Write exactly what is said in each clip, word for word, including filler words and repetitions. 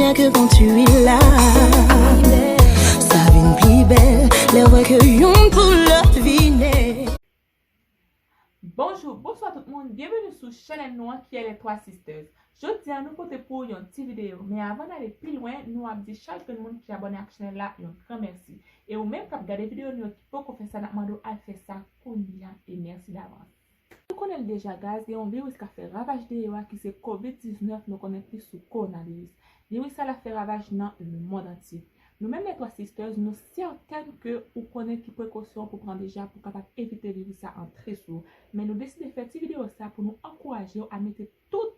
Rien que quand tu es là, ça vient plus belle, les voix que yon pour l'autre vine. Bonjou, bonswa tout moun, byenveni sou chanèl nou an ki se Les Trois Sisters. Jodi a nou pote pou ou yon ti videyo, men avan n ale pi lwen, nou ap di chak grenn moun ki abòne ak chanèl la yon gran mèsi. E ou menm k ap gade videyo nou yo ki poko fè sa, n ap mande w al fè sa kounye a e mèsi davans. Nou konnen l deja guys, gen yon viris k ap fè ravaj deyò a ki se kovid diznèf, nou konnen plis sou kowonaviris. Viris sa l ap fè ravaj nan lemonn antye. Nou menm Les Trois Sisters, nou sètèn ke ou konnen ki prekosyon pou pran deja pou kapab evite viris sa antre sou ou. Men nou deside fè ti videyo sa pou nou ankouraje w a mete tout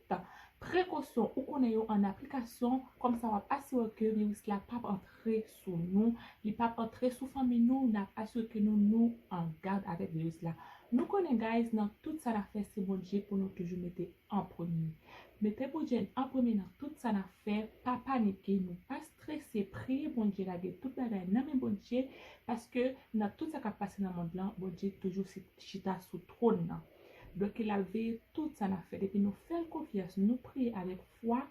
prekosyon ou konnen yo an aplikasyon, kòmsa w ap asire ke viris la p ap antre sou nou, li p ap antre sou fanmi nou, n ap asire ke nou, nou an gad avèk viris la. Nou konnen guys, nan tout sa n ap fè, se Bondye pou nou toujou mete an premye. Mete Bondye an premye nan tout sa n ap fè, pa panike, nou pa strese, priye Bondye, lage tout bagay nan men Bondye, paske nan tout sa k ap pase nan mond lan, Bondye toujou si- chita sou twòn nan. Donk, l ap veye tout sa n ap fè. Depi nou fè l konfyans, nou priye avèk fwa,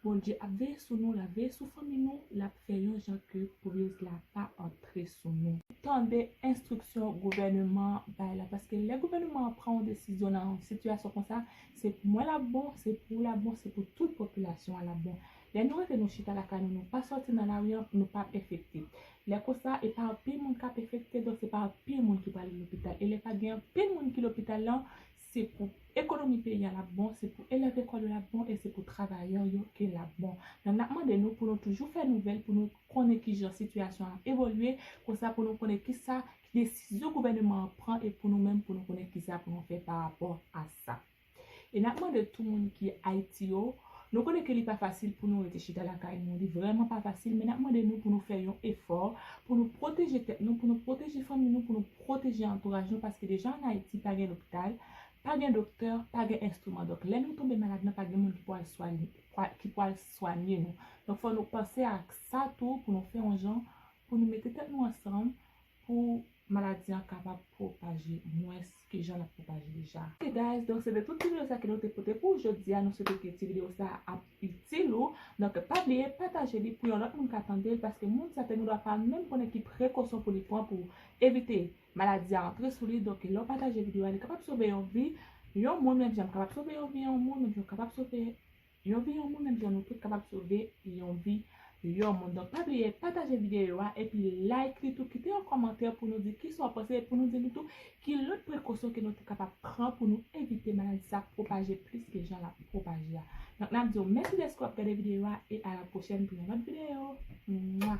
Bondye ap veye sou nou, l ap veye sou fanmi nou, l ap fè yon jan ke pou viris la pa antre sou nou. Tande enstriksyon gouvènman an bay la, paske lè gouvènman an pran yon desizyon nan yon sitiyasyon konsa, se pou mwen l ap bon, se pou ou l ap bon, se pou tout popilasyon an l ap bon. Lè nou rete nou chita lakay nou, nou pa sòti nan lari an, nou p ap enfekte. Lè konsa, e pa anpil moun k ap enfekte, donk se pa anpil moun ki prale lopital. E lè pa gen anpil moun ki lopital lan, se pou ekonomi peyi a l ap bon, se pou elèv lekòl yo l ap bon, e se pou travayè yo ke l ap bon. Donk, n ap mande nou pou nou toujou fè nouvèl, pou nou konnen kijan sitiyasyon an ap evolye, konsa pou nou konnen kisa, ki desizyon gouvènman an pran, e pou nou menm, pou nou konnen kisa pou nou fè pa rapò a sa. E n ap mande tou moun ki Ayiti yo, nou konnen ke li pa fasil pou nou rete chita lakay nou, li vrèman pa fasil, men n ap mande nou pou nou fè yon efò, pou nou pwoteje tèt nou, pou nou pwoteje fanmi nou, pou nou pwoteje antouraj nou, paske deja ann Ayiti pa gen lopital, pa gen doktè, pa gen enstriman. Donk, lè nou tonbe malad lan, pa gen moun ki pral swanye, ki pral swanye nou. Donk, fò nou panse ak sa tou pou nou fè yon jan, pou nou mete tèt nou ansanm, pou maladi an kapab pwopaje mwens ke jan l ap pwopaje deja. Ok guys, donk se te tout ti videyo sa ke nou te pote pou ou jodi a. Nou swete ke ti videyo sa ap itil ou. Donk pa bliye pataje li pou yon lòt moun ka tande l, paske moun sa te gendwa pa menm konnen ki prekosyon pou li pran pou evite maladi a antre sou li. Donk lè w pataje videyo a, li kapab sove yon vi yon moun, menm jan m kapab sove yon vi yon moun, menm jan w kapab sove yon vi yon moun, menm jan nou tout kapab sove yon vi yon moun. Donk pa bliye pataje videyo a epi like li tou, kite yon kòmantè pou nou di kisa w panse, pou nou di nou tou ki lòt prekosyon ke nou te kapab pran pou nou evite maladi sa pwopaje plis ke jan l ap pwopaje a. Donk n ap di w mèsi dèske w ap gade videyo a e a la pwochèn pou yon lòt videyo. Mwa!